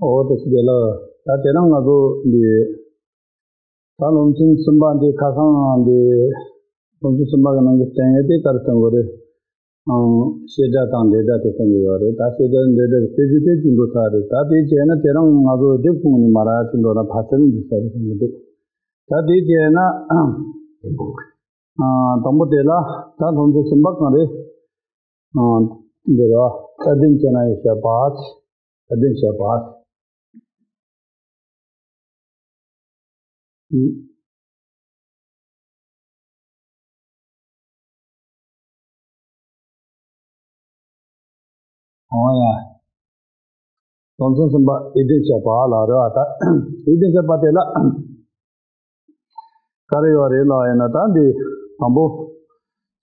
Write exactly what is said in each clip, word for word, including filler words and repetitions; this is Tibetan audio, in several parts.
འོ་དེ་ཞིག་དེ་ལ་ད་དེ་རིང་ང་ཚོ་འདི་ད་སློབ་ཚན་གསུམ་པ་འདི་ཁ་སང་འདི་སློབ་ཚན་གསུམ་པ་གི་ནང་གི་བསྟན་ཡས་དེ་ག་རེ་བསྟན་དགོས་རེད། ཨང་། བྱེད་སྒྲ་དང་འབྲེལ་སྒྲ་དེ་བསྟན་གྱི་ཡོད་རེད། ད་བྱེད་སྒྲ་འབྲེལ་སྒྲ་གི་དཔེ་བརྗོད་དེ་གཅིག་འགྲོ་ཚར་རེད། ད་དེ་བྱས་ན་དེ་རིང་ང་ཚོ་དེབ་ཁུངས་ནས་མར་གཅིག་འགྲོ་ན་ཕལ་ཆེར་འགྲིག་ས་རེད་བསམ་གྱི་འདུག་ད་དེ་བྱས་ན། ཨང་། དང་པོ་དེ་ལ་ད་སློབ་ཚན་གསུམ་པ་གང་རེད། ཨང་། འདི་རེད་བ། ཨ་བདེན་ཅན་ན་ཡི་བཤད་པ། ཨ་བདེན་བཤད་པ། ཨི། འོ་ཡ། སློབ་ཚན་གསུམ་པ་ཨི་བདེན་བཤད་པ་ལ་རེད་བ། ད་ཨི་བདེན་བཤད་པ་དེ་ལ་ག་རེ་ཡོད་རེད་ལབ་ཡིན་ན། ད་འདི་དང་པོ།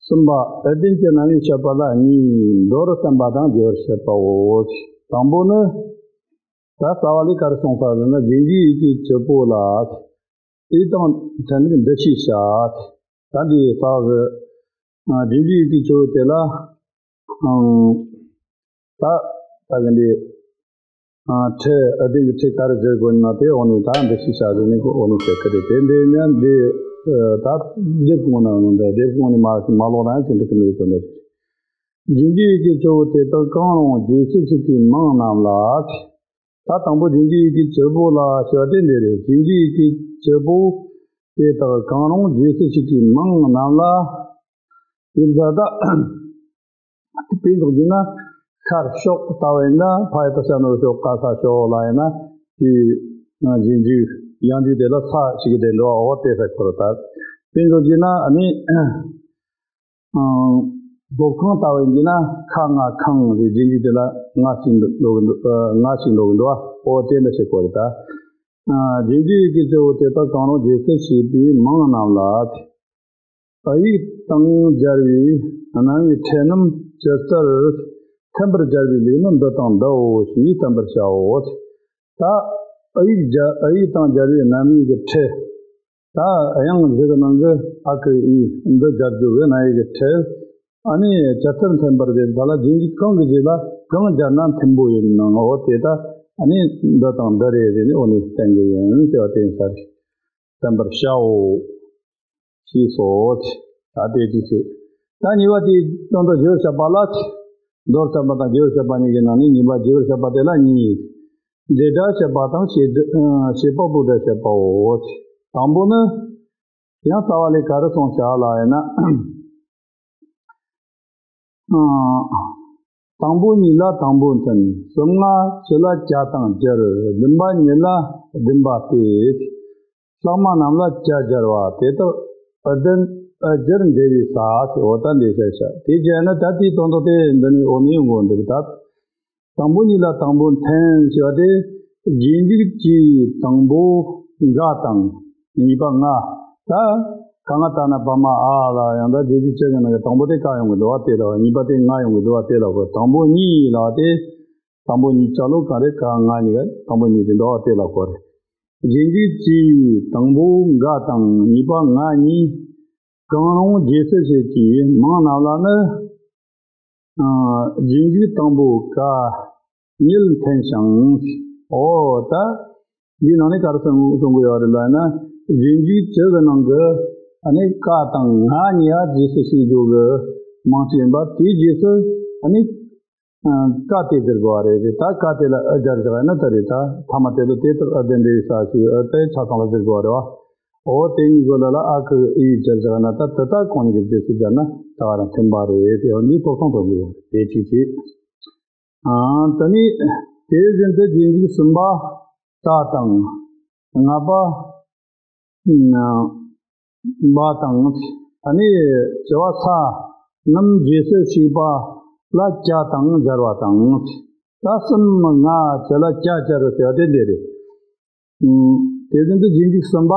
གསུམ་པ། ཨ་བདེན་གྱི་རྣམ་དབྱེ་བཤད་པ་ལ་གཉིས། མདོར་བསྟན་པ་དང་རྒྱས་པར་བཤད་པའོ། དང་པོ་ནི། ད་རྩ་བ་ལས་ག་རེ་གསུངས་ས་ཟེར་ན། རྗེས་འཇུག་ཡི་གེ་བཅུ་པོ་ལ་ཨི་དང་ཐ་ནི་འདི་ཞེས་བྱ། ད་འདི་རྩ་བ་གི་རྗེས་འཇུག་ཡི་གེ་བཅུ་པོ་དེ་ལ། ཨང་། ད་ད་གི་འདི། ཨ་ཕྲད། ཨ་བདེན་གྱི་ཕྲད་ག་རེ་སྦྱར་དགོས་ན་དེ་འོག་ནས་ད་འདི་ཞེས་བྱ་ཟེར་ནས་འོག་ནས་བཤད་ཀྱི་རེད། དེ་འདི་ནི་འདི་ད་དེབ་ཁུངས་ནང་ནས་འདི་དེབ་ཁུངས་ནས་མ་མ་ཀློག་ན་ཡང་ཅི་འགྲིག་གི་མེད་དོན་འདི། རྗེས་འཇུག་ཡི་གེ་བཅུ་པོ་དེ་དག་གང་རུང་རྗེས་སུ་གཅིག་པའི་མིང་རྣམས་ལ། ད་དང་པོ་རྗེས་འཇུག་ཡི་གེ་བཅུ་པོ་ལ་ཞེས་པ་དེ་འདི་རེད། རྗེས་འཇུག་ཡི་གེ་བཅུ་པོ་དེ་དག་གང་རུང་རྗེས་སུ་གཅིག་པའི་མིང་རྣམས་ལ། དེ་ལ་ད་དཔེ་འཇོག་རྒྱུ་ན། ཤར་ཕྱོགས་ལྟ་བུ་ཡིན་ན། ཕ་ཡ་བཏགས་ཤ་ན་རོ་ཤོ་ཀ་ས་ཤོ་ལ་ཡིན་ན། དེའི་རྗེས་འཇུག་ཡང་འཇུག་དེ་ལ་ས་ཞིག་གི་དེ་འགྲོ་བ་འོ་དེ་ས་ཁོ་ར། ད་དཔེ་འཇོག་རྒྱུ་ན་ཨ་ནི། ཨང་། རྫོང་ཁང་ལྟ་བུ་ཡིན་ན། ཁ་ང་ཁང་ཟེར་རྗེས་འཇུག་དེ་ལ་ང་ཞིག་འགྲོ་གི་འདུག་ཨ། ང་ཞིག་འགྲོ་གི་འདུག་ཨ། འོ་དེ་འདྲ་ཞིག་གོ་རེད་ད། ཨ། རྗེས་འཇུག་ཡི་གེ་བཅུ་པོ་དེ་དག་གང་རུང་རྗེས་སུ་གཅིག་པའི་མིང་རྣམས་ལ། ཨ་ཡིག་དང་སྦྱར་བའི་རྣམ་དབྱེ་ཕྲད་རྣམས་ཇི་ལྟར་མཐུན་པར་སྦྱར་བའི་ལུགས་ནི་འདི་དང་འདིའོ་ཞེས་བསྟན་པར་བྱའོ། ད་ཨ་ཡིག་སྦྱར། ཨ་ཡིག་དང་སྦྱར་བའི་རྣམ་དབྱེ་གི་ཕྲད། ད་དབྱངས་བཞི་གི་ནང་གི་ཨ་ཁུ་ཨི་འདི་སྦྱར་རྒྱུ་གི་རྣམ་དབྱེ་གི་ཕྲད། ཨ་ནི་ཇི་ལྟར་མཐུན་པར་དེ་ད་ལ་རྗེས་འཇུག་གང་གི་རྗེས་ལ་གང་སྦྱར་ན་མཐུན་པོ་ཡིན་ནའང་འོ་དེ་ད་ཨ་ནི་འདི་དང་འདི་རེད་ཟེར་ནས་འོ་ནི་བསྟན་གི་ཡིན་ཟེར་བ་དེ་ཡིན་ས་རེད། བསྟན་པར་བྱའོ། ཞེས་སོ། ད་དེ་གཅིག་བྱས། ད་གཉིས་པ་དེ་དོན་དུ་རྒྱས་པར་བཤད་པ་ལ། མདོར་བསྟན་པ་དང་རྒྱས་པར་བཤད་པ་གཉིས་ཀྱི་ནང་ནས་གཉིས་པ་རྒྱས་པར་བཤད་པ་དེ་ལ་གཉིས། འབྲེལ་སྒྲ་བཤད་པ་དང་བྱེད་སྒྲ། ཨ། བྱེད་པ་པོའི་སྒྲ་བཤད་པའོ། དང་པོ་ནི། ཡང་རྩ་བ་ལས་ག་རེ་གསུངས་བྱ་ལ་ཡིན་ན། ཨ། དང་པོ་གཉིས་ལ་དང་པོ་མཐུན། གསུམ་ལྔ་བཅུ་ལ་བཅའ་དང་སྦྱར། བདུན་པ་ཉིད་ལ་བདུན་པ་སྟེ། ལྷག་མ་རྣམས་ལ་བཅའ་སྦྱར་བ། དེ་དག་ཨ་བདེན་ཨ་སྦྱར་འབྲེལ་བའི་ས་ཟེར། འོ་ད་འདི་བཤད་བྱ། དེ་བྱས་ན་ད་དེའི་དོན་དག་དེ་འདི་ནས་འོ་ནས་ཡོང་གི་འདུག་ད། དང་པོ་གཉིས་ལ་དང་པོ་མཐུན་ཞེས་པ་དེ། རྗེས་འཇུག་གི་དང་པོ་འགའ་དང་གཉིས་པ་ང་། ད་ག་ང་ད་ན་བ་མ་འ་ལ་ཡང་ད་རྗེས་འཇུག་བཅུ་གི་ནང་གི་དང་པོ་དེ་ག་ཡོང་གི་འདུག་བ་དེ་ལ་གཉིས་པ་དེ་ང་ཡོང་གི་འདུག་བ་དེ་ལ་གོ། དང་པོ་གཉིས་ལ་དེ། དང་པོ་གཉིས་ཅ་ལོ་ག་རེ་ག་ང་གཉིས་ཀ་དང་པོ་གཉིས་དེ་འདུག་བ་དེ་ལ་གོ་རེད། རྗེས་འཇུག་གི་དང་པོ་འགའ་དང་གཉིས་པ་ང་གཉིས། གང་རུང་རྗེས་སུ་གཅིག་པའི་མིང་རྣམས་ལ་ནི། ཨ། རྗེས་འཇུག་དང་པོ་ག་ཉིད་མཐུན་ཞིང་། འོ་ད། འདིའི་ནང་ནས་ག་རེ་གསུང་གསུང་གི་ཡོད་རེད་ལབ་ན། རྗེས་འཇུག་བཅུ་གི་ནང་གི་ཨ་ནི་ཀ་དང་ང་གཉིས་ཀ་རྗེས་སུ་གཅིག་འཇུག་གི་མིང་གཅིག་ཡིན་པ་དེའི་རྗེས་སུ་ཨ་ནི་ཀ་དེ་སྦྱར་དགོས་པ་རེད། ད་ཀ་དེ་ལ་ཨ་སྦྱར་བཞག་ཡིན་ན་ད་རེད། ད་ཐ་མ་དེ་ལ་དེ་ལྟར་ཨ་བདེན་འབྲེལ་བའི་ས་ཞིག་ཨ་དེ་ཆ་ཚང་ལ་སྦྱར་དགོས་པ་རེད་བ། འོ་དེ་གཉིས་ཀོ་ལ་ལ་ཨ་ཁུ་ཨི་སྦྱར་བཞག་ན་ད་དེ་དག་གང་ཉིད་ཀྱི་རྗེས་སུ་སྦྱར་ན་ད་ག་རང་མཐུན་པ་རེད། དེ་འོ་འདི་ཐོབ་ཐང་ཐོབ་གི་ཡོད་རེད། དེ་གཅིག་བྱས། ཨ། ད་ནི་དེ་བཞིན་དུ་རྗེས་འཇུག་གསུམ་པ་ཏ་དང་ལྔ་པ་བ་དང་། ཨ་ནི་བཅུ་པ་ས་རྣམས་རྗེས་སུ་གཅིག་པ་ལ་བཅའ་དང་སྦྱར་བ་དང་། ད་གསུམ་ལྔ་བཅུ་ལ་བཅའ་སྦྱར་བ་ཟེར་བ་དེ་འདི་རེད། ཨུམ། དེ་བཞིན་དུ་རྗེས་འཇུག་གསུམ་པ།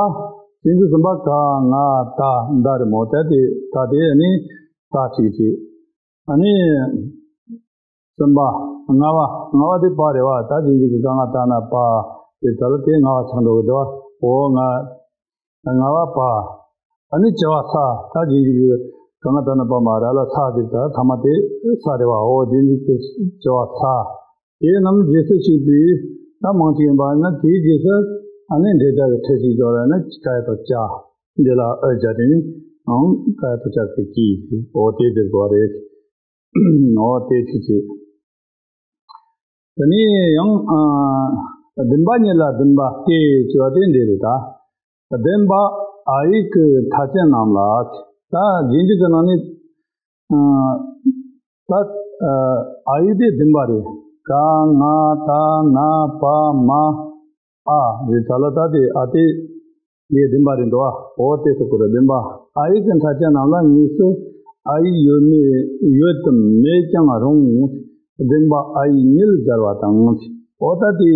རྗེས་འཇུག་གསུམ་པ་ག་ང་ད་འདི་རེད་མོ། ད་དེ་ད་དེ་ནི་ད་གཅིག་བྱས། ཨ་ནི་གསུམ་པ་ལྔ་པ། ལྔ་པ་དེ་པ་རེད་བ། ད་རྗེས་འཇུག་གི་ག་ང་ད་ན་པ་དེ་ད་ལ་དེ་ལྔ་པ་ཆགས་འགྲོ་གི་འདུག་བ། འོ་ང་ལྔ་པ་པ། ཨ་ནི་བཅུ་པ་ས། ད་རྗེས་འཇུག་གི་ག་ང་ད་ན་པ་མ་ར་ལ་ས་དེ་ད་ཐ་མ་དེ་ས་རེད་བ། འོ་རྗེས་འཇུག་གི་བཅུ་པ་ས། དེ་རྣམས་རྗེས་སུ་གཅིག་པའི་ ད་མང་ཅིག་ཡིན་པ་ན་དེའི་རྗེས་སུ་ཨ་ནི་འབྲེལ་སྒྲ་གི་ཕྲད་ཅིག་སྦྱོར་བ་ན་ཀ་ཡ་བཏགས་ཀྱ། འདི་ལ་ཨ་སྦྱར་ཏེ་ནི་ཨང་ཀ་ཡ་བཏགས་ཀྱ་གི་ཀྱི། འོ་དེ་ཟེར་དགོས་པ་རེད། འོ་དེ་ཅིག་བྱེད། དེ་ནས་ཡང་ཨ་བདུན་པ་ཉིད་ལ་བདུན་པ་སྟེ་ཞེས་པ་དེ་འདི་རེད་ད། བདེན་པ་ཨ་ཡིག་གི་མཐའ་ཅན་རྣམས་ལ། ད་རྗེས་འཇུག་གི་ནང་ནས་ཨ་ད་ཨ་ཨ་ཡིག་དེ་བདུན་པ་རེད། ཀ་ང་ད་ན་པ་མ་ཨ་རེད་ད་ལ། ད་དེ་ཨ་དེ་ཡེ་བདུན་པ་རེད་འདུག་ཨ། འོ་དེ་ཐུག་གི་རེད། བདུན་པ་ཨ་ཡིག་གི་མཐའ་ཅན་རྣམས་ལ་དངོས་སུ་ཨ་ཡིག་ཡོད་མེད་ཡོད་དམ་མེད་ཀྱང་རུང་། བདུན་པ་ཨ་ཡིག་ཉིད་སྦྱར་བ་དང་། འོ་ད་དེ་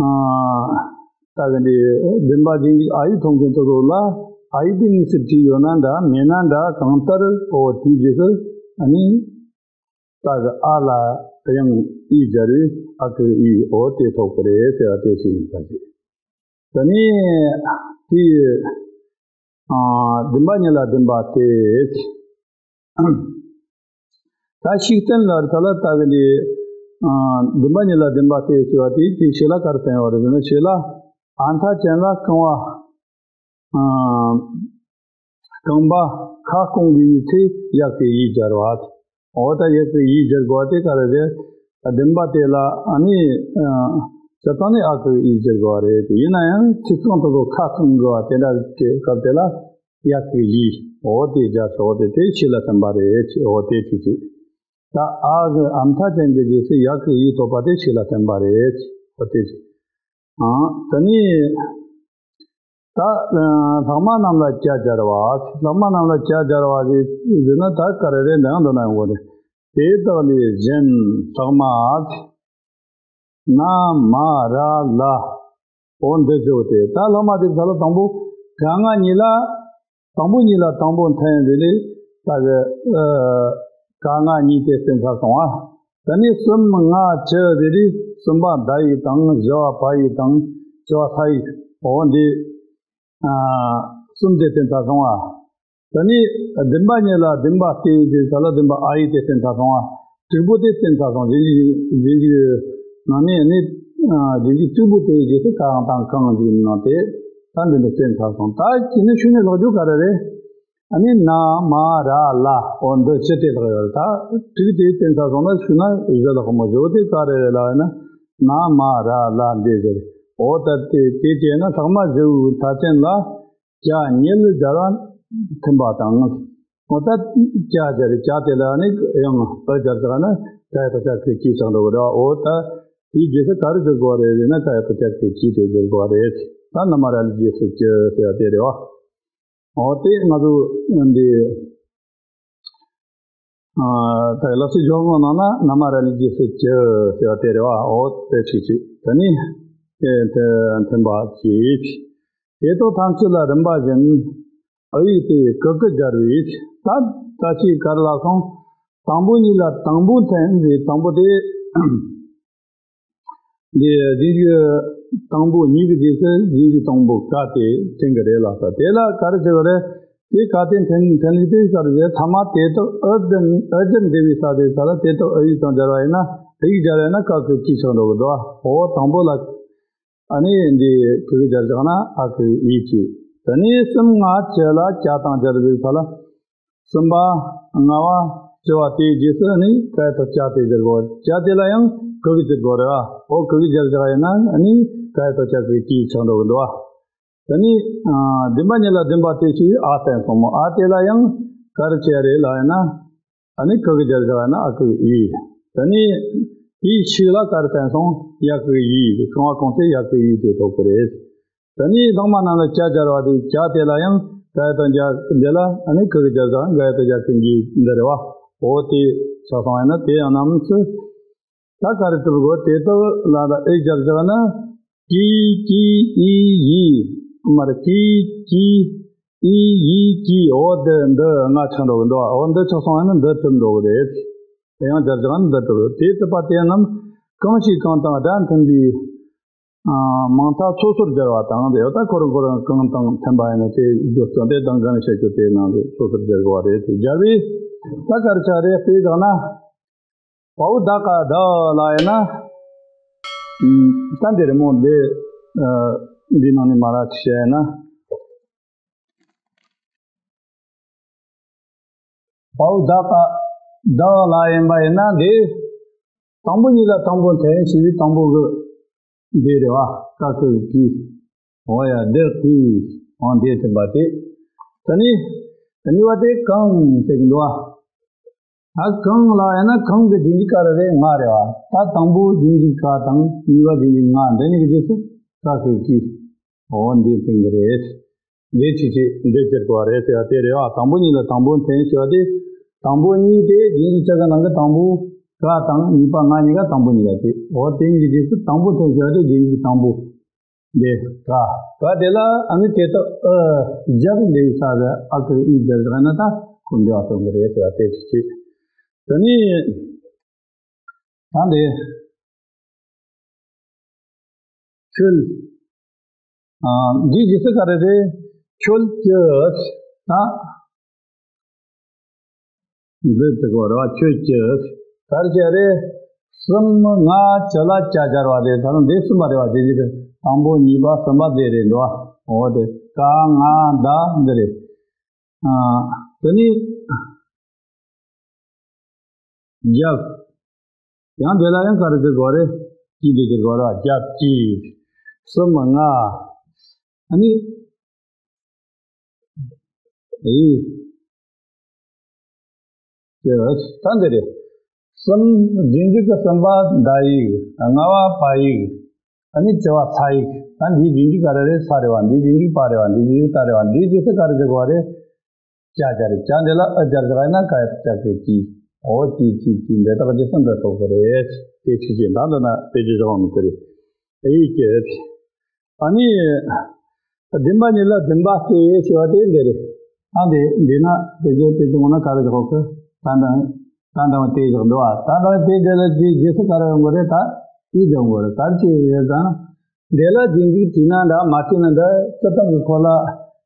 ཨ་ད་གི་འདི་བདུན་པ་རྗེས་འཇུག་ཨ་ཡིག་ཐོབ་མཁན་དེ་ཚོ་ལ་ཨ་ཡིག་དེ་དངོས་སུ་བྲིས་ཡོད་ན་འདྲ་མེད་ན་འདྲ་གང་ལྟར་འོ་དེའི་རྗེས་སུ་ཨ་ནི། ད་གི་ཨ་ལ་ཡང་ཨི་སྦྱར་བས་ཨ་གི་ཨི། འོ་དེ་ཐོབ་ཀྱི་རེད་ཟེར་བ་དེ་ཞིག་ཡིན་ས་རེད། དེ་ནས་དེ་ཨ་བདུན་པ་ཉིད་ལ་བདུན་པ་སྟེ། ད་ཤུགས་བསྟན་ལ་ད་ལ་ད་གི་འདི་ཨ་བདུན་པ་ཉིད་ལ་བདུན་པ་སྟེ་ཞེས་པ་དེ་དེ་ཤུགས་ལ་ག་རེ་བསྟན་ཡོད་རེད་ཟེར་ན། ཤུགས་ལ་ཨ་མཐའ་ཅན་ལ་རྐང་བ། ཨ་རྐང་པ་ཁ་སྐོང་དགོས་པའི་ཚེ་ཡ་གི་ཡི་སྦྱར་བ། འོ་ད་ཡ་གི་ཡི་སྦྱར་དགོས་པ་དེ་ག་རེ་རེད། བདུན་པ་དེ་ལ་ཨ་ནི་ཨ་སྤྱིར་བཏང་ནས་ཨ་གི་ཡི་སྦྱར་དགོས་པ་རེད། དེ་ཡིན་ན་ཡང་ཚིག་རྐང་དེ་ཚོ་ཁ་སྐོང་དགོས་པ་དེ་འདྲ་གི་སྐབས་དེ་ལ་ཡ་གི་ཡི། འོ་དེ་སྦྱར་སོ་དེ་དེ་ཤུགས་ལ་བསྟན་པ་རེད། འོ་དེ་ཅིག་ཅིག་ད་ཨ་གི་ཨ་མཐའ་ཅན་གྱི་རྗེས་སུ་ཡ་གི་ཡི་ཐོབ་པ་དེ་ཤུགས་ལ་བསྟན་པ་རེད། འོ་དེ་ཅིག་ཨང་། དེ་ནས་ད་ཨ་ལྷག་མ་རྣམས་ལ་ཀྱ་སྦྱར་བ། ལྷག་མ་རྣམས་ལ་ཀྱ་སྦྱར་བ་ཟེར་ཟེར་ན་ད་ག་རེ་རེད། འདི་ཡང་འདོན་ན་ཡོང་གི་རེད། དེ་དག་ལས་གཞན་ལྷག་མ་ན་མ་ར་ལ། འོ་འདི་བརྗོད་དེ་ད་ལྷག་མ་དེ་ཚོ་ལ་དང་པོ་ག་ང་གཉིས་ལ། དང་པོ་གཉིས་ལ་དང་པོ་མཐུན་ཟེར་ནས་ད་གི་ཨ་ག་ང་གཉིས་དེ་བསྟན་ཚར་སོང་ཨ། དེ་ནས་གསུམ་ལྔ་བཅུ་ཟེར་དུས་གསུམ་པ་ད་ཡིག་དང་བཞི་བ་བ་ཡིག་དང་བཅུ་བ་ས་ཡིག་འོ་འདི་ཨ་གསུམ་དེ་བསྟན་ཚར་སོང་ཨ། དེ་ནས་བདུན་པ་ཉིད་ལ་བདུན་པ་སྟེ་ཟེར་ས་ལ་བདུན་པ་ཨ་ཡིག་དེ་བསྟན་ཚར་སོང་ཨ། དྲུག་པོ་དེ་བསྟན་ཚར་སོང་། རྗེས་འཇུག་རྗེས་འཇུག་ནང་ནས་ནི་ཨ་རྗེས་འཇུག་དྲུག་པོ་དེའི་རྗེས་སུ་ག་ཡང་དང་གང་ཞིག་ནང་དེ་ད་འདི་ནས་བསྟན་ཚར་སོང་། ད་ཅི་ནས་ཤུལ་ནས་ལོག་རྒྱུ་ག་རེ་རེད། ཨ་ནི་ན་མ་ར་ལ་འོ་འདི་བཞི་དེ་ལྷག་ཡོད་རེད། ད་དྲུག་དེ་བསྟན་ཚར་སོང་ན་ཤུལ་ན་བཞི་ལྷག་མོ་བཞི་དེ་ག་རེ་རེད་ལབ་ན་ན་མ་ར་ལ་འདི་བཞི་རེད། འོ་ད་དེ་དེ་བྱས་ན་ལྷག་མ་བཞི་པོའི་མཐའ་ཅན་ལ་ཀྱ་ཉིད་སྦྱར་བ་མཐུན་པ་དང་། འོ་ད་ཀྱ་སྦྱར་ཀྱ་དེ་ལ་ནི་ཡང་ཨ་སྦྱར་བཞག་ན་ཀ་ཡ་བཏགས་ཀྱ་གི་ཀྱི་ཆགས་འགྲོ་གི་རེད་བ། འོ་ད་དེའི་རྗེས་སུ་ག་རེ་སྦྱར་དགོས་པ་རེད་ཟེར་ན་ཀ་ཡ་བཏགས་ཀྱ་གི་ཀྱི་དེ་སྦྱར་དགོས་པ་རེད། ད་ན་མ་ར་ལ་རྗེས་སུ་ཀྱི་ཟེར་བ་དེ་རེད་བ། འོ་དེ་ང་ཚོ་འདི་ཨ་ད་ལག་ལེན་སྦྱོར་དངོས་ནང་ན་ན་མ་ར་ལ་རྗེས་སུ་ཀྱི་ཟེར་བ་དེ་རེད་བ། འོ་དེ་ཅིག་ཅིག་དེ་ནི་དེ་མཐུན་པ་ཅིག་དེ་དག་ཐམས་ཅད་ལ་རིམ་པ་བཞིན། ཨ་ཡིག་དེ་གི་གུ་སྦྱར་བས། ད་ད་ཅི་ག་རེ་ལབ་སོང་། དང་པོ་གཉིས་ལ་དང་པོ་མཐུན་ཟེར། དང་པོ་དེ་འདི་རྗེས་འཇུག་དང་པོ་གཉིས་ཀྱི་རྗེས་སུ་རྗེས་འཇུག་དང་པོ་ག་དེ་མཐུན་གྱི་རེད་ལབ་ས། དེ་ལ་ག་རེ་བྱེད་དགོས་རེད། དེ་ག་དེ་མཐུན་མཐུན་ལུགས་དེ་ག་རེ་རེད། ཐ་མ་དེ་དག་ཨ་དེ་ཨ་སྦྱར་འདས་པའི་ས་དེ་ས་ལ་དེ་དག་ཨ་ཡིག་དང་སྦྱར་བ་ཡིན་ན་ཨ་ཡིག་སྦྱར་བ་ཡིན་ན་ཀ་གི་ཀྱི་ཆགས་འགྲོ་གི་འདུག་འོ་དང་པོ་ལ་ཨ་ནི་འདི་གི་གུ་སྦྱར་བཞག་ན་ཨ་གི་ཡི་ཅིག་དེ་ནས་གསུམ་ལྔ་བཅུ་ལ་ཀྱ་དང་སྦྱར་བའི་ས་ལ། གསུམ་པ་ལྔ་བ་བཅུ་བ་དེའི་རྗེས་སུ་ནི་ཀ་ཡ་བཏགས་ཀྱ་དེ་སྦྱར་དགོས། ཀྱ་དེ་ལ་ཡང་གི་གུ་སྦྱར་དགོས་རེད་བ། འོ་གི་གུ་སྦྱར་བཞག་ཡིན་ན་ནི་ཀ་ཡ་བཏགས་ཀྱ་གི་ཀྱི་ཆགས་འགྲོ་གི་འདུག་བ། དེ་ནི་ཨ་བདུན་པ་ཉིད་ལ་བདུན་པ་སྟེ་ཞེས་པའི་ཨ་བསྟན་སོང་མོ། ཨ་དེ་ལ་ཡང་ག་རེ་བྱས་རེད་ལབ་ཡིན་ན། ཨ་ནི་གི་གུ་སྦྱར་བཞག་ཡིན་ན་ཨ་གི་ཡི། དེ་ནི་དེའི་ཤུགས་ལ་ག་རེ་བསྟན་སོང་། ཡ་གི་ཡི། རྐང་བ་གོང་ཚད་ཡ་གི་ཡི་དེ་ཐོབ་གི་རེད། དེ་ནས་ལྷག་མ་རྣམས་ལ་ཀྱ་སྦྱར་བ་དེ་ཀྱ་དེ་ལ་ཡང་ག་ཡ་བཏགས་ཀྱ་འདི་ལ་ཨ་ནི་གི་གུ་སྦྱར་བཞག་ག་ཡ་བཏགས་ཀྱ་གི་གི་འདི་རེད་བ། འོ་དེ་ཆགས་སོང་ཡིན་ན་དེ་ཡང་རྣམས་སུ་ད་ག་རེ་གྲུབ་དགོས། དེ་དག་ལ་ལ་ཨེ་སྦྱར་བཞག་ན་ཀི་ཀྱི་ཨི་ཡི་མར་ཀི་ཀྱི་ཨི་ཡི་ཀྱི་འོ་དེ་འདི་ལྔ་ཆགས་འགྲོ་གི་འདུག་འོ་འདི་ཆགས་སོང་ཡིན་ན་འདི་གྲུབ་འགྲོ་གི་རེད། དེ་ཡང་སྦྱར་བཞག་ན་འདི་གྲུབ། དེ་གྲུབ་པ་དེ་རྣམས་གང་ཞིག་གང་དང་སྒྲ་མཐུན་པའི་ཨ་མིང་མཐའ་སོ་སོར་སྦྱར་བ་དང་། དེ་ད་ཁོ་རང་ཁོ་རང་གང་དང་མཐུན་པ་ཡིན་ན་དེ་སྦྱོར་ཚུལ་དེ་དང་གང་ནས་བཤད་རྒྱུ་དེ་ནང་དུ་སོ་སོར་སྦྱར་དགོས་པ་རེད། དེ་སྦྱར་བས་ད་ག་རེ་ཆགས་རེད། དཔེ་བཞག་ན། བའོ་ད་ག་ད་ལ་ཡིན་ན། ད་འདི་རེད་མོ། འདི་འདི་ནང་ནས་མ་ར་ཅིག་བཤད་ན། བའོ་ད་ཀ་ད་ལ་ཡིན་པ་ཡིན་ན། འདི་དང་པོ་ཉིད་ལ་དང་པོ་འཐེན་ཞེས་པའི་དང་པོ་གི་འདི་རེད་བ། ཀ་ཁུ་གི་གི། འོ་ཡ་འདིར་གི། འོ་འདི་འཐེན་པ་དེ། ད་ནི་གཉིས་པ་དེ་གང་ཟེར་གི་འདུག་བ། ད་གང་ལ་ཡིན་ན་གང་གི་རྗེས་འཇུག་ག་རེ་རེད། ང་རེད་བ། ད་དང་པོ་རྗེས་འཇུག་ག་དང་གཉིས་པ་རྗེས་འཇུག་ང་འདི་གཉིས་ཀྱི་རྗེས་སུ་ཀ་ཁུ་གི། འོ་འདི་འཐེན་གི་རེད། འདི་ཅི་ཅི་འདི་ཅིར་གོ་རེད་ཟེར་བ་དེ་རེད་བ། དང་པོ་ཉིད་ལ་དང་པོ་འཐེན་ཞེས་པ་དེ། དང་པོ་གཉིས་དེ་རྗེས་འཇུག་ཅ་གི་ནང་གི་དང་པོ་ཀ་དང་གཉིས་པ་ང་གཉིས་ཀ་དང་པོ་གཉིས་ཀ་དེ། འོ་དེ་གཉིས་ཀྱི་རྗེས་སུ་དང་པོ་འཐེན་ཞེས་པ་དེ་རྗེས་འཇུག་དང་པོ། འདི་ཀ་ཀ་དེ་ལ་ཨ་ནི་དེ་དག་ཨ་སྦྱར་འདི་ས་རེ་ཨ་ཁུ་ཨི་སྦྱར་བཞག་ན་ད་ཁོ་འབྲེལ་བ་གཏོང་གི་རེད་ཟེར་བ་དེ་ཅི་ཅི། དེ་ནས་ད་འདི། ཁྱོད། ཨ། འདིའི་རྗེས་སུ་ག་རེ་རེད། ཁྱོད་ཀྱི། ད། འདི་དེ་གོ་རེད་བ། ཁྱོད་ཀྱི། ག་རེ་བྱས་རེད། གསུམ་ལྔ་བཅུ་ལ་ཀྱ་སྦྱར་བ་དེ་ད་ནི་འདི་གསུམ་པ་རེད་བ། དེ་རྗེས་ཀྱི་དང་པོ་གཉིས་པ་གསུམ་པ་དེ་རེད་འདུག་བ། འོ་དེ་ཀ་ང་ད་འདི་རེད། ཨ། དེ་ནི། རྒྱབ། ཡང་དེ་ལ་ཡང་ག་རེ་ཟེར་དགོས་རེད། ཀྱི་འདི་ཟེར་དགོས་རེད་བ། རྒྱབ་ཀྱི། གསུམ་ལྔ། ཨ་ནི། ཨི། ཀྱི། ད་འདི་རེད། གསུམ། རྗེས་འཇུག་གི་གསུམ་པ་ད་ཡིག་ལྔ་བ་པ་ཡིག་ཨ་ནི་བཅུ་བ་ཚ་ཡིག་ད་འདིའི་རྗེས་འཇུག་ག་རེ་རེད། ཚ་རེད་བ། འདིའི་རྗེས་འཇུག་པ་རེད་བ། འདིའི་རྗེས་འཇུག་ད་རེད་བ། འདིའི་རྗེས་སུ་ག་རེ་ཟེར་དགོས་རེད། ཀྱ་སྦྱར་རེད། ཀྱ་འདི་ལ་ཨ་སྦྱར་བཞག་ཡིན་ན་ཀ་ཡ་བཏགས་ཀྱ་གི་ཀྱི། འོ་ཀྱི་ཀྱི་ཀྱི་འདི་དག་རྗེས་སུ་འདི་ཐོབ་གི་རེད། དེ་ཁྲིད་ཀྱི་ད་འདི་ན་དཔེ་ཅི་བཞག་ནི་དེ་རེད། ཨེ་ཡིག་ཀྱི། ཨ་ནི། བདུན་པ་ཉིད་ལ་བདུན་པ་སྟེ་ཞེས་པ་དེ་འདི་རེད། ད་འདི་འདི་ན་དཔེ་ཅི་དཔེ་ཅི་འོ་ན་ག་རེ་ཟེར་དགོས་གི། ད་འདང་ད་འདང་དེ་བཞག་འདུག་བ། ད་འདང་དེ་འདི་ལ་དེ་རྗེས་སུ་ག་རེ་ཡོང་གི་རེད། ད་ཨི་འདི་ཡོང་གི་རེད། ག་རེ་བྱས་རེད་ད། འདི་ལ་རྗེས་འཇུག་བྲིས་ན་འདྲ་མ་བྲིས་ན་འདྲ། སྤྱིར་བཏང་གི་ཁོ་ལ་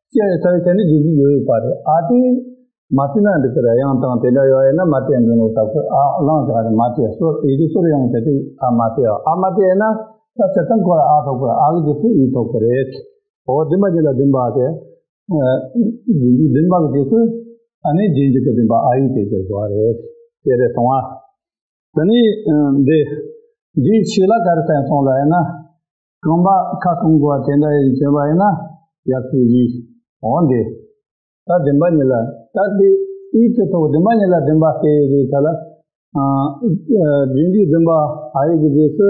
སྐྱེ་བའི་རྩ་བའི་ཆ་ནས་རྗེས་འཇུག་ཡོད་ཡོད་པ་རེད། ཨ་དེ་མ་བྲིས་ན་འགྲིག་གི་རེད། དབྱངས་དང་དེ་འདྲ་ཡོད་ཡིན་ན་མ་བྲིས་ཡང་འགྲིག་ནོ། ད་ཁོས་ཨ་བླངས་བཞག་རེད། མ་བྲིས་སོ་ཡི་གེ་སོར་ཡང་བྱས་ཏེ་ཨ་མ་བྲིས་ཨ་མ་བྲིས་ཡིན་ན་ད་སྤྱིར་བཏང་ཁོ་ལ་ཨ་ཐོབ་གི་རེད། ཨ་གི་རྗེས་སུ་ཨི་ཐོབ་གི་རེད། འོ་བདུན་པ་ཉིད་ལ་བདུན་པ་དེ། རྗེས་འཇུག་བདུན་པ་གི་རྗེས་སུ་ཨ་ནི་རྗེས་འཇུག་གི་བདུན་པ་ཨ་ཡིག་དེ་ཟེར་དགོས་རེད། དེ་རེད་སོང་ཨ། དེ་ནས་འདི་འདིའི་ཕྱི་ལ་ག་རེ་བསྟན་སོང་ལ་ཡིན་ན། རྐང་པ་ཁ་སྐོང་དགོས་པ་དེ་འདྲ་ཡིན་བྱས་པ་ཡིན་ན་ཡ་གི་ཡིག་འོ་འདི། ད་བདུན་པ་ཉིད་ལ་ད་འདི་ཨི་དེ་ཐོག་བདུན་པ་ཉིད་ལ་བདུན་པ་སྟེ་རེད་ད་ལ། རྗེས་འཇུག་བདུན་པ་ཨ་ཡིག་གི་རྗེས་སུ་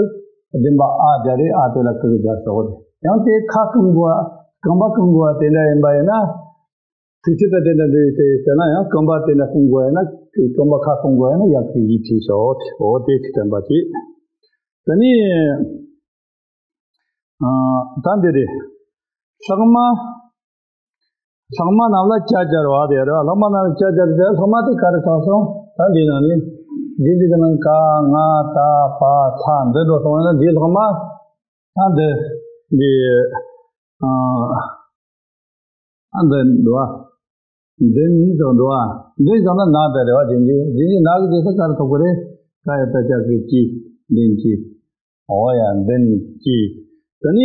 བདུན་པ་ཨ་སྦྱར་རེད། ཨ་དེ་ལ་གི་གི་སྦྱར་ཆོག་རེད། ཡང་དེ་ཁ་སྐོང་དགོས་པ་རྐང་པ་སྐོང་དགོས་པ་དེ་འདྲ་ཡིན་པ་ཡིན་ན། དུས་ཕྱིས་དང་དེ་འདྲ་འདྲ་ཡོད་དེ་ཟེར་ན་ཡང་རྐང་པ་དེ་འདྲ་སྐོང་དགོས་ཡིན་ན་རྐང་པ་ཁ་སྐོང་དགོས་ཡིན་ན་ཡ་གི་ཡིག་བྲིས་ཤོག་འོ་དེ་ཅིག་བསྟན་པ་ཅིག་དེ་ནས་ཨ་ད་འདི་རེད། ལྷག་མ། ལྷག་མ་རྣམས་ལ་ཀྱ་སྦྱར་བ་དེ་རེད་བ། ལྷག་མ་རྣམས་ལ་ཀྱ་སྦྱར་ཏེ་ལྷག་མ་དེ་ག་རེ་ཆགས་སོང་། ད་འདི་ནང་ནས་རྗེས་འཇུག་གི་ནང་ཀ་ང་ད་པ་ཚ་འདི་འགྲོ་སོང་བ་ན་འདིའི་ལྷག་མ། ད་འདི་འདི་ཨ། ཨ་འདི་འདུག་བ། འདི་ནི་བཞག་འདུག་བ། འདི་བཞག་ན་ན་དེ་རེད་བ། རྗེས་འཇུག་རྗེས་འཇུག་ན་གི་རྗེས་སུ་ག་རེ་ཐོབ་གི་རེད། ཀ་ཡ་བཏགས་ཀྱ་གི་ཀྱི། མདུན་གྱི། འོ་ཡ་མདུན་གྱི། དེ་ནས་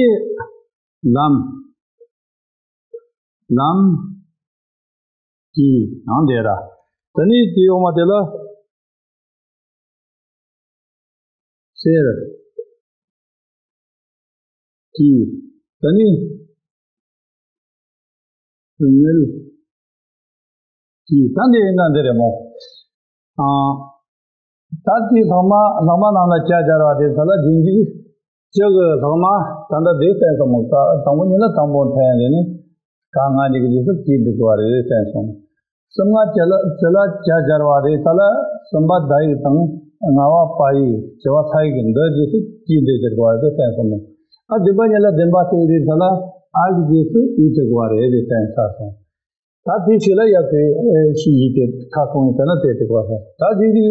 ལམ། ལམ་གྱི་ཡང་དེ་ར། དེ་ནས་དེའི་འོག་མ་དེ་ལ། སེར། གྱི། ད་ནི། དངུལ། གྱི། ད་འདི་ཡིན་ན་འདི་རེད་མོ། ཨ། ད་དེའི་ལྷག་མ་ལྷག་མ་རྣམས་ལ་ཀྱ་སྦྱར་བ་དེ་ཚོ་ལ་རྗེས་འཇུག་སྤྱི་གི་ལྷག་མ་ད་ལྟ་དེ་བསྟན་སོང་མོ། ད་དང་པོ་ཉིད་ལ་དང་པོ་འཐེན་རེད་ནི། ག་ང་གཉིས་ཀྱི་རྗེས་སུ་གྱི་འདུག་པ་རེད་བསྟན་སོང་། གསུམ་ལྔ་བཅུ་ལ་བཅུ་ལ་ཀྱ་སྦྱར་བ་རེད། ད་ལ་གསུམ་པ་ད་ཡིག་དང་ལྔ་བ་པ་ཡིག་བཅུ་བ་ཚ་ཡིག་འདི་རྗེས་སུ་གྱི་འདི་སྦྱར་བ་རེད་བསྟན་སོང་མོ། ཨ་བདུན་པ་ཉིད་ལ་བདུན་པ་སྟེ་རེད། ད་ལ་ཨ་གི་རྗེས་སུ་ཨི་འདུག་པ་རེད་དེ་བསྟན་ཚར་སོང་། ད་དེའི་ཕྱི་ལ་ཡ་གི་ཨེ་ཤི་ཡི་དེ་ཁ་སྐོང་ཡིན་ད་ན་དེ་དེ་གོ་ས། ད་དེ་དེ་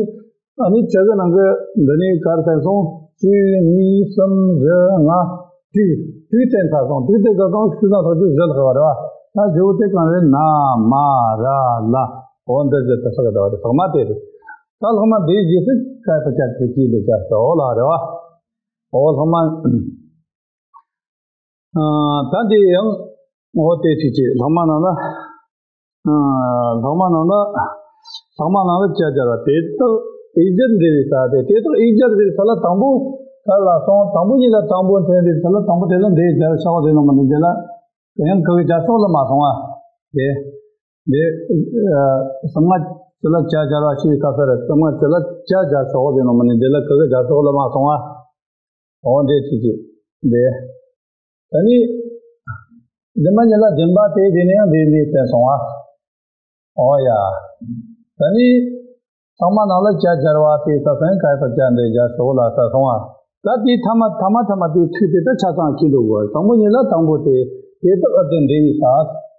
ཨ་ནི་བྱ་གི་ནང་གི་འདི་ནི་གར་ཐལ་སོང་། གཅིག་གཉིས་གསུམ་བཞི་ལྔ་དྲུག་དྲུག་བསྟན་ཚར་སོང་། དྲུག་བསྟན་ཚར་སོང་། ཤུ་ན་ཐག་ཆོད་བཞི་ལྷག་པ་རེད་བ། ད་བཞི་བོ་དེ་གང་རེད། ན་མ་ར་ལ་འོ་འདི་བཞི་དེ་ལྷག་གི་འདུག་བ་རེད། ལྷག་མ་དེ་རེད། ད་ལྷག་མ་དེའི་རྗེས་སུ་ཀ་ཡ་བཏགས་ཀྱ་གི་ཀྱི་འདི་བྱ་ཤོག་ལ་རེད་བ། འོ་ལྷག་མ། ཨ། ད་འདི་ཡང་འོ་དེ་ཅིག་ཅིག་ལྷག་མ་ནང་ལ། ཨ། ལྷག་མ་ནང་ལ། ལྷག་མ་ནང་ལ་བྱ་སྦྱར་བ་དེ་དག་དབྱེ་སྦྱར་འབྲེལ་བའི་ས་དེ། དེ་དག་དབྱེ་སྦྱར་ཟེར་ས་ལ་དང་པོ་ག་ལ་སོང་། དང་པོ་ཉིད་ལ་དང་པོ་འཐེན་ཟེར་ས་ལ་དང་པོ་དེ་ལ་འདི་སྦྱར་ཆགས་ཟེར་ནོ་མ་ནི་འདི་ལ་ཡང་ག་གི་སྦྱར་ཕྱོགས་ལ་མ་སོང་བ། དེ། འདི། ཨ། གསང་སྔགས་སྤྱི་ལ་བྱ་སྦྱར་བ་ཞེས་བཀའ་སྩལ། གསང་སྔགས་སྤྱི་ལ་བྱ་སྦྱར་ཕྱོགས་ཟེར་ནོ་མ་ནི་འདི་ལ་ག་གི་སྦྱར་ཕྱོགས་ལ་མ་སོང་བ། འོ་འདི་ཅིག་ཅིག་འདི། ད་ནི། བདེན་པ་ཉིད་ལ་བདེན་པ་དེ་དེ་ནས་ཡང་འདི་འདི་བསྟན་སོང་བ། འོ་ཡ། ད་ནི། ཚང་མ་ནང་ལ་བྱ་སྦྱར་བ་དེ་ས་སོང་ག་ཡ་ཐོག་བྱ་འདི་སྦྱར་ཕྱོགས་ལ་ས་སོང་བ། ད་དེའི་ཐ་མ་ཐ་མ་ཐ་མ་དེའི་ཚིག་དེ་ད་ཆ་ཚང་ཁྱེར་འགྲོ་དགོས། དང་པོ་ཉིད་ལ་དང་པོ་དེ། དེ་དག་འུར་ལྡན་འབྲེལ་བའི་ས།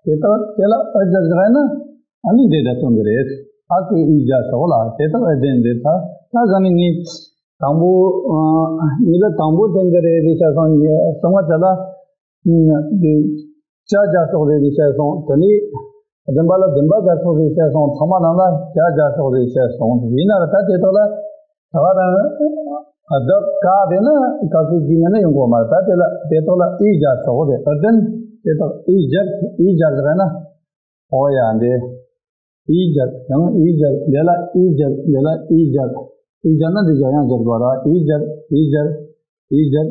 དེ་དག་དེ་ལ་འུར་སྦྱར་བཞག་ན། ཨ་ནི་འདི་ད་སྟོན་གི་རེད། ཨ་ཁུ་ཨི་སྦྱར་ཕྱོགས་ལ་དེ་དག་འུར་ལྡན་འདི་ད་ད་ག་ནི་ངས། དང་པོ། ཨ། ཉིད་ལ་དང་པོ་བསྟན་གི་རེད་ཟེར་བཤད་སོང་། གསང་སྔགས་སྤྱི་ལ། ཨ། འདི། བྱ་སྦྱར་ཕྱོགས་རེད་ཟེར་བཤད་སོང་། དེ་ནས། བདེན་པ་ལ་བདེན་པ་སྦྱར་ཕྱོགས་རེད་བཤད་སོང་། ཚང་མ་ནང་ལ་བྱ་སྦྱར་ཕྱོགས་རེད་བཤད་སོང་། ཡིན་ན་ར་ད་དེ་དག་ལ། ད་ག་རང་། བདག་ག་དེ་ན་ག་ཚོད་ཀྱི་ཉན་ན་ཡོང་གོ་མ་རེད། ད་དེ་ལ་དེ་དག་ལ་ཨི་སྦྱར་ཕྱོགས་རེད། འུར་ལྡན། དེ་དག་ཨི་སྦྱར། ཨི་སྦྱར་ཟེར་ན། འོ་ཡ་འདི། ཨི་སྦྱར། ཡང་ཨི་སྦྱར། འདི་ལ་ཨི་སྦྱར། འདི་ལ་ཨི་སྦྱར། ཨི་སྦྱར་ན་འདི་སྦྱར་ཡང་སྦྱར་དགོས་ར། ཨི་སྦྱར། ཨི་སྦྱར། ཨི་སྦྱར།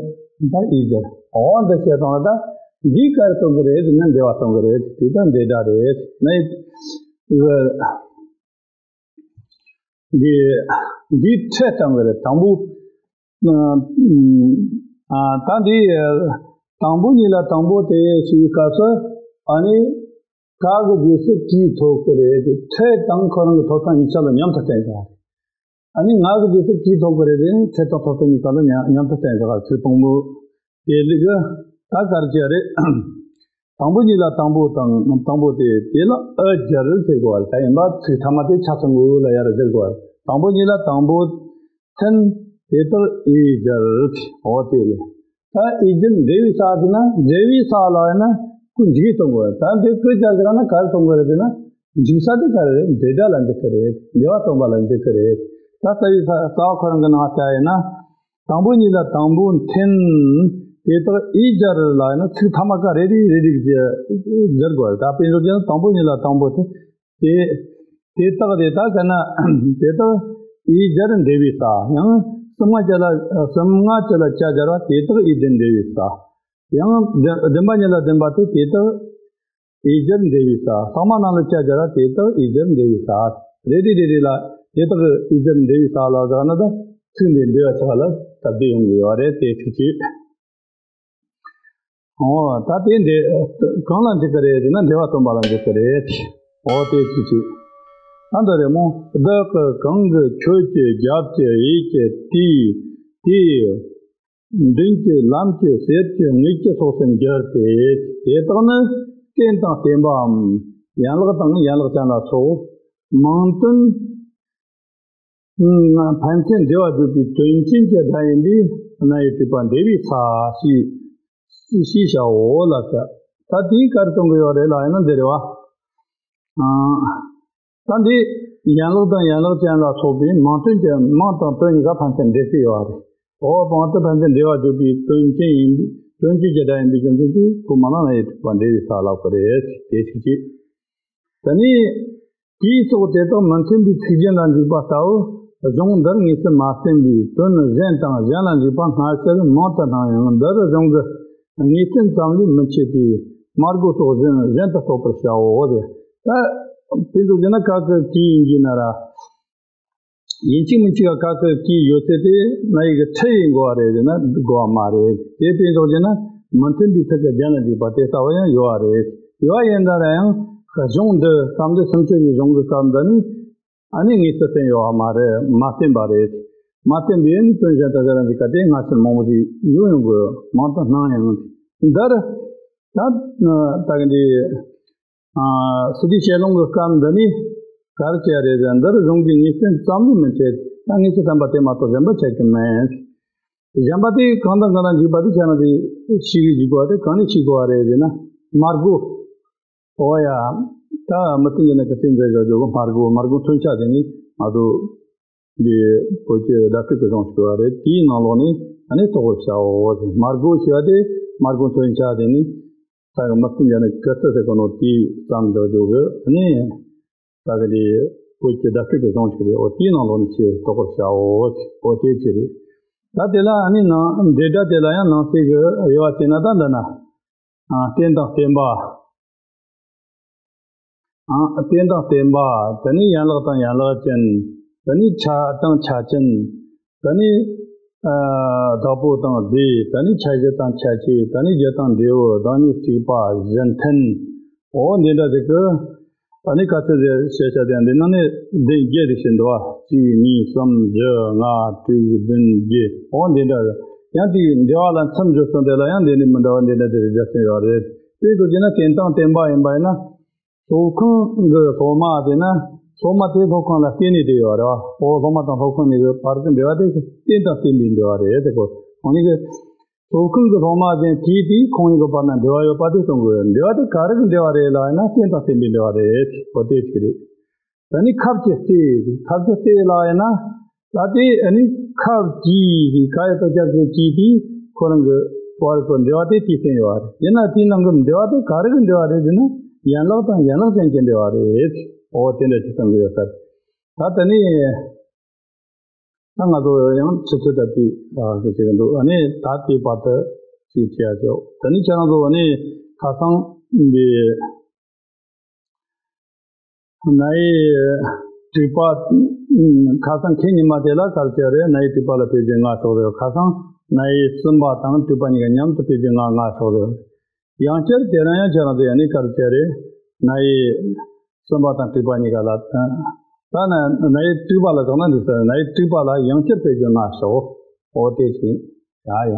ད་ཨི་སྦྱར། འོ་འདི་བཤད་སྟངས་ལ་ད། འདི་ག་རེ་སྟོན་གི་རེད་ཟེར་ན་འབྲེལ་བ་སྟོན་གི་རེད། དེ་ད་འདི་འདྲ་རེད། ནི། འདི། འདི་ཕྲད་སྟོན་གི་རེད། དང་པོ། ཨ། ད་འདི། དང་པོ་ཉིད་ལ་དང་པོ་དེ་ཞེས་པའི་སྐབས་སུ། ཨ་ནི། ག་གི་རྗེས་སུ་གིས་ཐོབ་ཀྱི་རེད་དེ། ཕྲད་དང་ཁོ་རང་གི་ཐོབ་ཐང་གཉིས་ཆ་ལ་མཉམ་དུ་བསྟན་བཞག་རེད། ཨ་ནི་ང་གི་རྗེས་སུ་གིས་ཐོབ་ཀྱི་རེད་དེ། ཕྲད་དང་ཐོབ་ཐང་གཉིས་ཀ་ལ་མཉམ་མཉམ་དུ་བསྟན་བཞག་རེད། ཚིག་དང་པོ་དེ་ལུགས་ད་གར་བྱས་རེད། དང་པོ་ཉིད་ལ་དང་པོ་དང་དང་པོ་དེ། དེ་ལ་འུར་སྦྱར་ཟེར་དགོས་པ་རེད། ད་ཡིན་པ་ཚིག་ཐ་མ་དེ་ཆ་ཚང་གུ་ལ་ཡར་སྦྱར་དགོས་པ་རེད། དང་པོ་ཉིད་ལ་དང་པོ། མཐུན། དེ་དག་ཨི་སྦྱར། འོ་དེ་ལས། ད་ཨི་སྦྱར་འབྲེལ་བའི་ས་དེ་ན། འབྲེལ་བའི་ས་ལ་ཡིན་ན་ཁོ་འཇུག་གི་སྟོན་དགོས། ད་འདི་ཀུ་ཅ་ཞིག་ན་ག་རེ་སྟོན་དགོས་རེད་ཟེར་ན། འཇུག་ས་དེ་ག་རེ་རེད། འབྲེལ་སྒྲ་ལ་འཇུག་གི་རེད། འབྲེལ་བ་སྟོན་པ་ལ་འཇུག་གི་རེད། ད་རྩ་བའི་ས་རྩ་བ་ཁོ་རང་གི་ནང་བལྟས་ཡིན་ན། དང་པོ་ཉིད་ལ་དང་པོ་མཐུན། དེ་དག་ཨི་སྦྱར་ལ་ཡིན་ན་ཚིག་ཐ་མ་ཀ་རེ་རེ་རེ་རེ་གི་སྦྱར་དགོས་རེད། ད་དཔེ་འཇོག་བྱས་ན་དང་པོ་ཉིད་ལ་དང་པོ་མཐུན། དེ། དེ་དག་དེ་ད་ག་ན། དེ་དག་ཨི་སྦྱར་འབྲེལ་བའི་ས། ཡང་གསང་སྔགས་སྤྱི་ལ། གསང་སྔགས་སྤྱི་ལ་བྱ་སྦྱར་བ་དེ་དག་ཨི་སྦྱར་འབྲེལ་བའི་ས། ཡང་བདེན་བདེན་པ་ཉིད་ལ་བདེན་པ་དེ། དེ་དག་ཨི་སྦྱར་འབྲེལ་བའི་ས། ལྷག་མ་རྣམས་ལ་བྱ་སྦྱར་བ་དེ་དག་ཨི་སྦྱར་འབྲེལ་བའི་ས། རེ་རེ་རེ་རེ་ལ་དེ་དག་ཨི་སྦྱར་འབྲེལ་བའི་ས་ལ་བཞག་ན་ད་ཚིག་འདི་འབྲེལ་བ་ཆགས་ལ་སྟབས་བདེ་ཡོང་གི་ཡོད་རེད། དེ་ཚིག་གཅིག་འོ། ད་དེ་འདི་གང་ལ་འཇུག་གི་རེད་ཟེར་ན་འབྲེལ་བ་སྟོན་པ་ལ་འཇུག་གི་རེད། འོ་དེ་ཅི་ཅི། ཨ་འདི་རེད་མོ། བདག་གི་གང་གི་ཁྱོད་ཀྱི་རྒྱབ་ཀྱི་གཡས་ཀྱི་དེའི་དེའི་མདུན་གྱི་ལམ་གྱི་གསེབ་ཀྱི་ངོས་ཀྱི་སོགས་སུ་འགྱུར་ཏེ། དེ་དག་ནི་རྟེན་དང་བརྟེན་པའམ་ཡན་ལག་དང་ཡན་ལག་ཅན་ལ་སོགས་མིང་དོན་ཕན་ཚུན་འབྲེལ་བར་བརྗོད་པའི་དོན་ཅན་གྱི་སྒྲ་ཡིན་པས་རྣ་ཡི་དྲེག་པ་འདྲེ་བའི་ས་ཞེས་ཞེས་བྱའོ་ལབ་བྱ། ད་དེའི་ག་རེ་སྟོན་གི་ཡོད་རེད་ལབ་ཡིན་ན་འདི་རེད་བ། ཨ། ད་འདི་ཡན་ལག་དང་ཡན་ལག་ཅན་ལ་སོགས་པའི་མིང་དོན་གྱི་མིང་དང་དོན་གཉིས་ཀ་ཕན་ཚུན་འབྲེལ་གྱི་ཡོད་རེད། འོ་མིང་དོན་ཕན་ཚུན་འབྲེལ་བར་བརྗོད་པའི་དོན་ཅན་ཡིན་པའི་དོན་ཅན་གྱི་སྒྲ་ཡིན་པའི་རྒྱུ་མཚན་གྱིས་ཁོ་མ་ན་རྣ་ཡི་དྲེག་པ་འདྲེ་བའི་ས་ལབ་གི་རེད། དེ་གཅིག་གཅིག་དེ་ནས། དེའི་སོགས་དེ་དག་མི་མཐུན་པའི་ཚིག་རྒྱན་ལ་འཇུག་པ་ལྟ་བུ་གཞུང་འདིར་དངོས་སུ་མ་བསྟན་པའི་དོན་གཞན་དང་གཞན་ལ་འཇུག་པ་སྔ་ཕྱིར་མང་དུ་སྣང་ཡང་། འདིར་གཞུང་གི་དངོས་བསྟན་ཙམ་ལས་མི་འཆད་པས་སྨྲ་སྒོ་སོགས་གཞན་གཞན་དུ་རྟོགས་པར་བྱའོ། དེ་ད་དཔེ་འཇོག་བྱས་ན་ག་གི་གི་ཡིན་གྱི་ན་ར། ཡིན་གཅིག་མིན་གཅིག་ག་ག་གི་གི་ཡོད་ཚད་དེ་རྣ་ཡི་གི་ཁྲིད་ཡིན་དགོས་པ་རེད་ཟེར་ན་དགོས་པ་མ་རེད། དེ་དཔེ་འཇོག་བྱས་ན་མི་མཐུན་པའི་ཚིག་གི་རྒྱན་ལ་འཇུག་པ་དེ་ལྟ་བུ་ཡང་ཡོད་པ་རེད། ཡོད་པ་ཡིན་ད་ར་ཡང་གཞུང་འདི་སྐབས་འདི་སུམ་ཅུ་པའི་གཞུང་གི་སྐབས་འདི་ནི་ཨ་ནི་དངོས་སུ་བསྟན་ཡོད་པ་མ་རེད། མ་བསྟན་པ་རེད། མ་བསྟན་པའི་ནི་དོན་གཞན་དང་གཞན་ལ་འཇུག་པ་དེ་སྔ་ཕྱིར་མང་པོ་ཞིག་ཡོང་ཡོང་དགོས། མང་དུ་སྣང་ཡང་འདིར་ད་ད་གི་འདི། ཨ། སི་ཏུ་ཆོས་ལོངས་ཀྱི་སྐབས་འདི་ནི་ག་རེ་བྱས་རེད་ཟེར་ན། འདིར་གཞུང་གི་དངོས་བསྟན་ཙམ་ལས་མི་འཆད། ད་དངོས་སུ་བསྟན་པ་དེ་མ་གཏོགས་གཞན་པ་འཆད་ཀྱི་མེད། གཞན་པ་དེ་གང་དང་གང་ལ་འཇུག་པ་དེ་ཁྱེད་རང་དེ་ཤེས་ཀྱི་འཇུག་པ་དེ་གང་ནས་ཤེས་དགོས་པ་རེད་ཟེར་ན། སྨྲ་སྒོ། འོ་ཡ། ད་མི་མཐུན་གྱི་ནི་གི་རྟེན་མཛད་བཞག་རྒྱུ་སྨྲ་སྒོ། སྨྲ་སྒོ་མཚོན་ཆ་དེ་ནི་མ་གཏོགས། འདི་བོད་ཀྱི་བརྡ་སྤྲོད་ཀྱི་གཞུང་ཞིག་ཡོད་རེད། དེའི་ནང་ལོགས་ནས་ཨ་ནི་རྟོགས་པར་བྱའོ་ཟེར། མར་གོ་ཞེས་པ་དེ་མར་གོ་མཚོན་ཆ་དེ་ནི་ད་གི་མི་སྟོན་རྒྱ་ནི་ཀི་ཏི་ཟེར་གོ་ནོ་དེའི་བརྩམས་འཇོག་རྒྱུ་གི་ཨ་ནི་ད་གི་དེ་བོད་ཀྱི་བརྡ་སྤྲོད་ཀྱི་གཞུང་ཞིག་རེད། འོ་དེའི་ནང་ལོགས་ནས་ཞེས་རྟོགས་པར་བྱའོ་ཟེར། འོ་དེ་ཅིག་རེད། ད་དེ་ལ་ཨ་ནི་ནང་འབྲེལ་སྒྲ་དེ་ལ་ཡང་ནང་གསེས་ཀྱི་དབྱེ་བ་བྱས་ན་ད་འདི་ན། ཨ། རྟེན་དང་བརྟེན་པ། ཨ། རྟེན་དང་བརྟེན་པ། དེ་ནས་ཡན་ལག་དང་ཡན་ལག་ཅན། དེ་ནས་ཆ་དང་ཆ་ཅན། དེ་ནས་ཨ། བདག་པོ་དང་རྫས། དེ་ནས་ཁྱད་གཞི་དང་ཁྱད་ཆོས། དེ་ནས་རྒྱུ་དང་འབྲས་བུ། བདག་ཉིད་གཅིག་པ། གཞི་མཐུན། འོ་འདི་འདྲ་ཟིག་གི་ཨ་ནི་ག་ཚོད་ཟེར་བཤད་བྱ་དེ་འདི་ནང་ནས་བདུན་བརྒྱད་ཟིག་བཤད་འདུག་བ། གཅིག་གཉིས་གསུམ་བཞི་ལྔ་དྲུག་བདུན་བརྒྱད། འོ་འདི་འདྲ་གི། ཡང་དེའི་འགྲེལ་བ་ལ་མཚམས་སྦྱོར་སོང་དེ་ལ་ཡང་འདི་ནས་མི་འདྲ་བ་འདི་འདྲ་དེ་རེ་རྒྱག་ཚུལ་ཡོད་རེད། དཔེ་བཞག་གི་ན་རྟེན་དང་བརྟེན་པ་ཡིན་པ་ཡིན་ན། སློབ་ཁང་གི་སློབ་མ་དེ་ན་སློབ་མ་དེ་སློབ་ཁང་ལ་བརྟེན་ནས་བསྡད་ཡོད་རེད་བ། འོ་སློབ་མ་དང་སློབ་ཁང་གཉིས་ཀྱི་བར་གྱི་འབྲེལ་བ་དེ་རྟེན་དང་བརྟེན་པའི་འབྲེལ་བ་རེད་ཟེར་གོ། ཁོང་གཉིས་ཀྱི་སློབ་ཁང་གི་སློབ་མ་དེ་དེས་དེའི་ཁོང་གཉིས་ཀྱི་བར་ན་འབྲེལ་བ་ཡོད་པ་དེ་སྟོན་དགོས། འབྲེལ་བ་དེ་ག་རེ་གི་འབྲེལ་བ་རེད་ལབ་ཡིན་ན་རྟེན་དང་བརྟེན་པའི་འབྲེལ་བ་རེད། འོ་དེ་གཅིག་རེད། ད་ནི་ཁབ་ཀྱི་རྩེ། ཁབ་ཀྱི་རྩེ་ལབ་ཡིན་ན། ད་དེ་ཨ་ནི་ཁབ་ཀྱི་དེ་ཁ་ཡ་ཏ་ཀྱ་གི་ཀྱི་དེ་ཁོ་རང་གི་བར་གྱི་འབྲེལ་བ་དེ་དེ་བསྟན་ཡོད་རེད། ཡིན་ན་དེའི་ནང་གི་འབྲེལ་བ་དེ་ག་རེ་གི་འབྲེལ་བ་རེད་ཟེར་ན། ཡན་ལག་དང་ཡན་ལག་ཅན་གྱི་འབྲེལ་བ་རེད། འོ་དེ་འདྲ་ཅིག་གསུང་གི་ཡོད་ས་རེད། ད་དེ་ནི། ད་ང་ཚོ་ཡང་ཆུ་ཚོད་ད་དེ་ཨ་གི་བྱེད་ཀྱི་འདུག་ཨ་ནི་ད་དེ་བར་དུ་ཅིག་བྱེད་ཡ་ཆོག་ད་ནི་ཁྱེད་རང་ཚོ་ཨ་ནི་ཁ་སང་འདི་ན་ཡི་དྲུག་པ། ཁ་སང་ཁེ་ཉི་མ་དེ་ལ་ག་རེ་བྱས་རེད། ན་ཡི་དྲུག་པ་ལ་ཕལ་ཆེར་ལྔ་ཤོག་རེད། ཁ་སང་ན་ཡི་གསུམ་པ་དང་དྲུག་པ་གཉིས་ཀ་མཉམ་དུ་ཕལ་ཆེར་ལྔ་ལྔ་ཤོག་རེད། ཡང་བསྐྱར་དེ་རིང་ཡང་ཁྱེད་རང་ཚོ་ཡ་ནི་ག་རེ་བྱས་རེད། ན་ཡི་གསུམ་པ་དང་དྲུག་པ་གཉིས་ཀ་ལ། ད་ན་ན་ཡི་དྲུག་པ་ལ་བཞག་ན་འགྲིག་ས་རེད། ན་ཡི་དྲུག་པ་ལ་ཡང་བསྐྱར་ཕལ་ཆེར་ལྔ་ཤོག་འོ་དེ་ཅིག་ཡ་ཡ།